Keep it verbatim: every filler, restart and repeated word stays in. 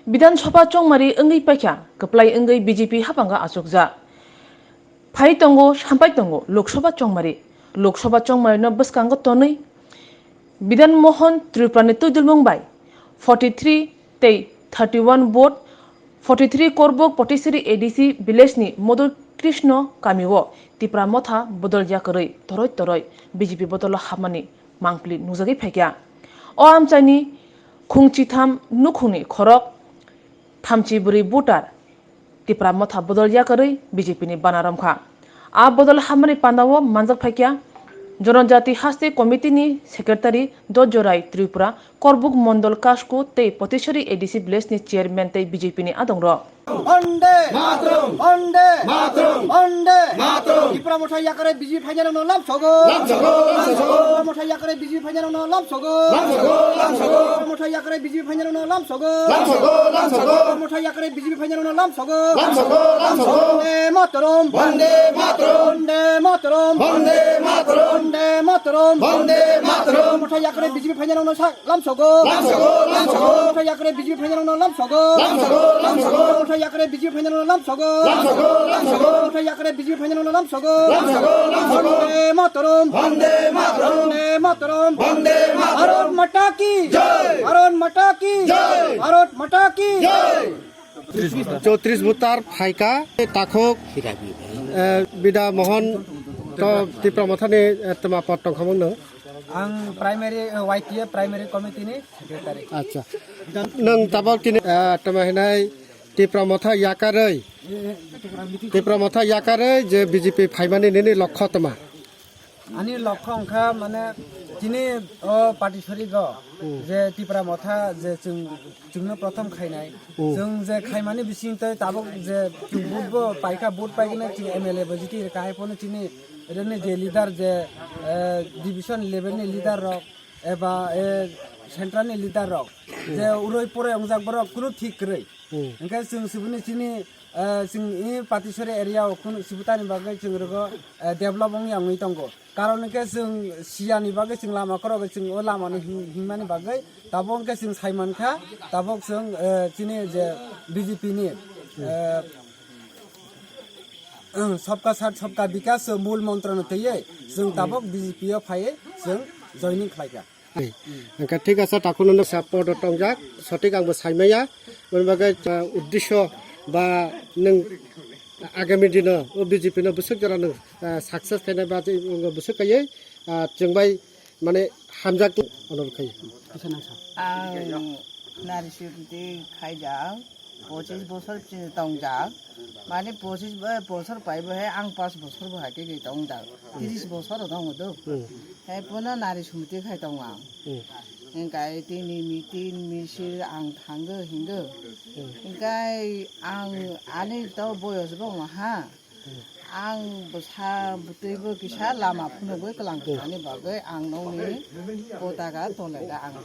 Bidhan Sabha chongmari wngwi paikha, kwplai wngwi B J P haphango achukjak. Phai tongo, sampai tongo Lok Sabha chongmari. Lok Sabha chongmarino bwskango tonwi Bidhan Mohan Tripurani twidulmung bai forty three tei thirty one vote, forty three Korbuk Potisiri A D C village ni Modul Krishno kamio Tipra Motha bodol yakarwi toroi toroi B J P bodolo hapmani mangpili nukjagwi phaikha. O amchaini khung chitham nukhungni khorok thamchi bwrwi voter Tipra Motha bodol yakarwi B J P ni bana romkha. A bodol hapmani pandao manjak phaikha Jonojati Haste Committee ni Secretary Dojorai Tripura, Korbuk Mondol Kasku tei Potisiri A D C village ni chairman tei B J P ni adongrok. Bande Mataram! Bande Mataram! Bande Mataram! Tipra Motha yakare B J P phainai rokno lam sogo. Lam sogo, lam sogo. Tipra Motha yakare B J P phainai rokno lam sogo. Lam sogo, lam sogo. Tipra Motha yakare B J P phainai rokno lam sogo. Lam sogo, lam sogo. Tipra Motha yakare B J P phainai rokno lam sogo. Lam sogo, lam sogo. Bande Mataram! Bande Mataram! Bande Mataram! Bande Mataram! Bande Mataram! Bande Mataram! Tipra Motha yakare B J P phainai rokno sak lam sogo. Lam sogo, lam sogo. Motha yakare B J P phainai rokno lam sogo. Lam sogo, lam sogo. Motha yakare B J P phainai rokno lam sogo. Lam sogo, lam sogo. Motha yakare B J P phainai rokno lam sogo. Lam sogo, lam sogo. Bande Mataram! Bande Mataram! Bande Mataram! Bande Mataram! Bharat Mata ki! Jai! Bharat Mata ki! Jai! Bharat Mata ki! Jai! Chowtris voter phaikha, takhuk, eh, Bidhan Mohan to Tipra Mothani, eh, twma pot tongkha mungno. Ang primary, eh, Y T A primary committee ni secretary. Acha. Nwng tabok tini, eh, twma hinai Tipra Motha yakarwi, Tipra Motha yakarwi je B J P phaimani nini lokho twma? Ani lokho wngkha mane chini o Patisori go je Tipra Motha je chwng, chwngno prothom khainai. Chwng je khaimani bising tei tabuk je chwng vote bo paikha, vote paikhe chwng M L A bo jiti rwkha, hai phano chini rwni je leader je, eh, division level ni leader rok eba, eh, central ni leader rok je uroi poroi wngjak borok kunu thik kwrwi. Hwnkhe chwng sibini chini, eh, chwng i Patisori area o kunu sibutani bagwi chwng rwgo, eh, develop wngya wngwi tongo. Karon hwnkhe chwng siyani bagwi chwng lama khorokgwi chwng o lamani him-, himmani bagwi tabok hwnkhe chwng saimankha, tabok chwng, eh, chini je B J P ni, eh, Sabka Saath Sabka Vikas mul montrono twiwi chwng tabok B J P o phaiwi chwng joining khlaikha. Hwnkhe thik asa, takhuk no support tongjak, sothik ang bo saimaya, boni bagwi, uh, uddesho ba nwng agami dino o B J P no bwswk jora nwng, uh, success khaina ba je nwng bwswk kaiwi, uh, chwng bai mane hamjak onom khai. Ang nari sumti khaijak. Pochis bosor chini tongjak. Mane pochis bo-, bosor pai bo hai ang pas bosor bo hai khe tongjak. Tris bosor tongo do. Hmm. Hai pono nari sumti khai tongo ang. Hmm. Hingkai tini meeting misil ang thango hingo. Hmm. Hingkai ang ani to boyos bo maha. Ang bwsa bwtwi bo kisa lama phunugwi kwlang kwthani bagwi ang nokni pota ga tole da ang.